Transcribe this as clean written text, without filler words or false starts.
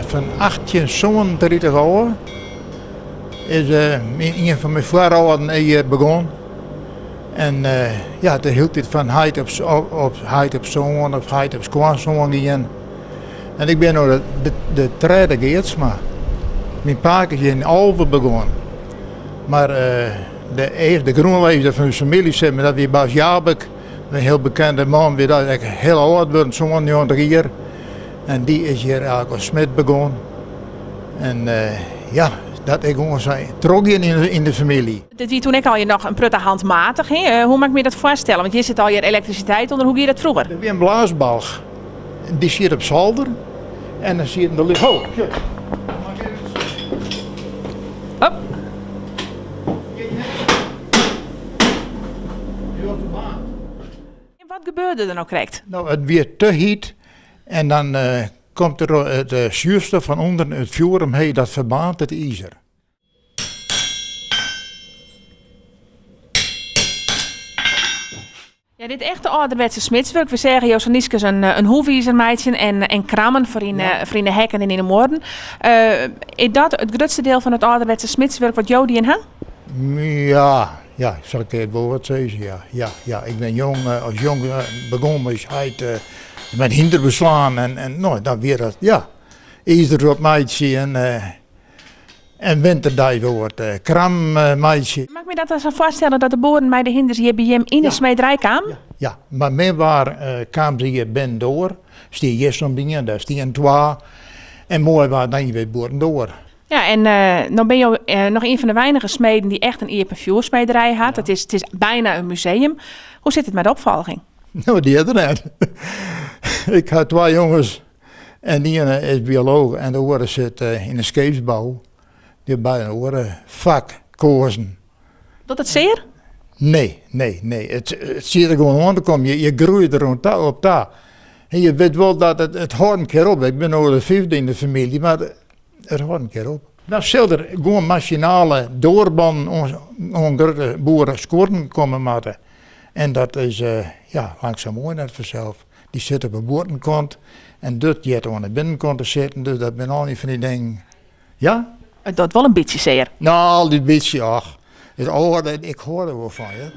Fan 1837 ôf is ien fan myn foarâlden hjir begûn. En ja, it is hieltyd fan heit op heit op soan of heit op skoansoan gien. En ik bin no de tredde Geertsma. Myn pake is hjir yn 11 begûn. Mar de de grûnlizzer fan ús famylje sis mar, dat wie Bas Jabik, in hiel bekende man, wie dat ek hiel âld wurden, 97 jier. En dy is hjir eigentlik as smid begûn. En ja, dat is gewoan sa trochgien yn de famylje. Dit wie toen ek allegear noch in protte handmatich, hè? Hoe moat ik my dat foarstelle? Want hjir sit allegear elektrisiteit ûnder, hoe gie dat froeger? Der wie in blaasbalch. Dy siet op solder en dan sieten de li- Ho, sjoch. Hop. En wat gebeurde der no krekt? No, it wie te hyt en dan komt der it soerstof fan ûnderen it fjoer omheech, dat ferbaarnt it izer. Ja, dit echte âlderwetse smidswurk. We seagen jo sa nyskes in hoefizer meitsjen en krammen foar yn, foar yn de hekken en yn de muorren. Is dat it grutste diel fan it âlderwetse smidswurk wat jo dien ha? Ja, ja, sa kin ik wol wat sizze, ja. Ja, ja. Ik bin jong, as jong begûn mei ús heit mei hynder beslaan en no, dan wie dat, ja, izer wat meitsje en En winterdei wol wat kram meitsje. Moat ik my dat dan sa foarstelle dat de boeren mei de hynders hjir by jim yn de smederij kamen? Ja, mar min waar kamen se hjir binnendoar. Stie hjir soms ien, dêr stienen twa. En moai waar dan hjir bûtendoar. Ja, en no binne jo noch ien fan de weinige smeden dy't echt in iepen fjoersmederij hat. It is, it is bijna in museum. Hoe sit it mei de opfolging? No, dy is der net. Ik ha twa jonges En de iene is biolooch en de oare sit yn de skeepsbou. Dy ha beide in oare fak koazen. Docht it sear? Nee, nee, nee. It siet der gewoan oan te kommen. Je groeie der oan ta, op ta. En je wit wol dat it hâldt in kear op. Ik bin no de fyfde yn de famylje, mar it hâldt in kear op. Dan sil der gewoan masinale doarbannen oan grutte boereskuorren komme moatte. En dat is ja, langsumoan net fansels. Dy sit op de bûtenkant en dat heart oan de binnenkant te sitten, dus dat binne al dy fan dy dingen. Ja? It docht wol in bytsje sear. No, in bytsje, och. It âlde, ik hâld der wol fan, hear.